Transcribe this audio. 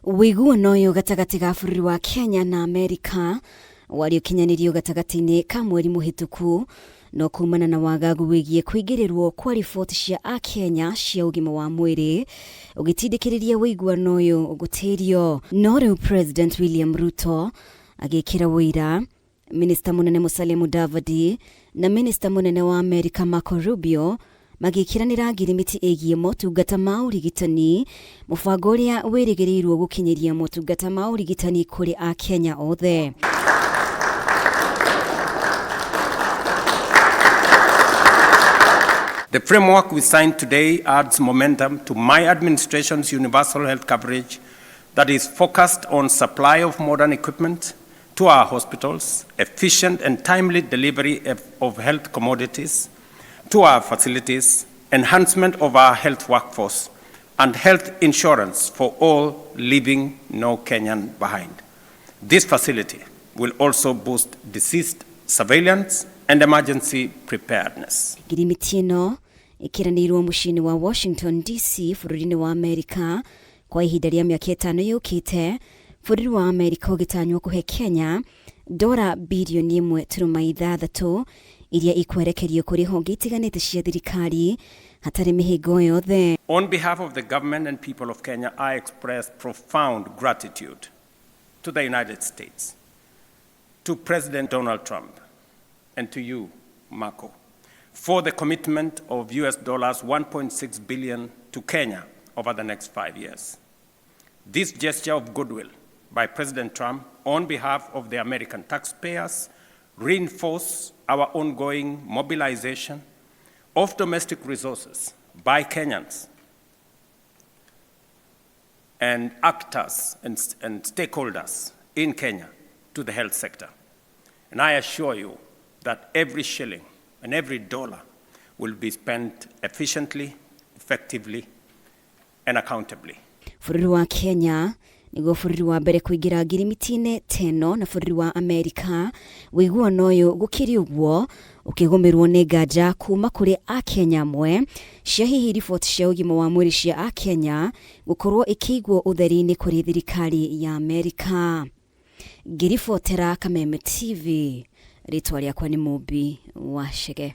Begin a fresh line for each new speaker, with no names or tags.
Ũiguano ũyũ gatagatĩ ga bũrũri wa Kenya na Amerika warĩ ũkinyanĩrio gatagatĩ-inĩ ka mweri mũhĩtũku no kumana na wagagu wĩgiĩ kũingĩrĩrwo kwa riboti cia Akenya cia ũgima wa mwĩrĩ ũgĩtindĩkĩrĩria ũiguano ũyũ gũtĩrio. No rĩu President William Ruto agĩkĩra ũira Minista mũnene Musalia Mudavadi na minista mũnene wa Amerika Marco Rubio magĩkĩranĩra ngirimiti ĩgiĩ motungata ma ũrigitani, mũbango ũrĩa wĩrĩgĩrĩirwo gũkinyĩria motungata ma ũrigitani kũrĩ Akenya othe.
The framework we signed today adds momentum to my administration's universal health coverage that is focused on supply of modern equipment to our hospitals, efficient and timely delivery of health commodities to our facilities, enhancement of our health workforce, and health insurance for all, leaving no Kenyan behind. This facility will also boost disease surveillance and emergency preparedness.
Ngirimiti ĩno ĩkĩranĩirwo mũciĩ-inĩ wa Washington DC bũrũri-inĩ wa Amerika kwa ihinda rĩa mĩaka ĩtano yũkĩte, bũrũri wa Amerika ũgĩtanywo kũhe Kenya dora birioni 1.6 iria ikwerekerio kũrĩ honge itiganĩte cia thirikari hatarĩ mĩhĩnga o yothe.
On behalf of the government and people of Kenya, I express profound gratitude to the United States, to President Donald Trump, and to you, Marco, for the commitment of US dollars 1.6 billion to Kenya over the next 5 years. This gesture of goodwill by President Trump on behalf of the American taxpayers reinforce our ongoing mobilization of domestic resources by Kenyans and actors and stakeholders in Kenya to the health sector. And I assure you that every shilling and every dollar will be spent efficiently, effectively, and accountably.
Bũrũri wa Kenya nĩguo bũrũri wa mbere kũingĩra ngirimiti-inĩ ta ĩno na bũrũri wa Amerika. Ũiguano ũyũ gũkĩrĩ ũguo ũkĩgũmĩrwo nĩ nganja kuma kũrĩ Akenya amwe cia hihi riboti cia ũgima wa mwĩrĩ cia Akenya gũkorwo ikĩigwo ũtheri-inĩ kũrĩ thirikari ya Amerika. Ngĩribotera Kameme TV, rĩtwa rĩakwa nĩ Mũmbi wa Chege.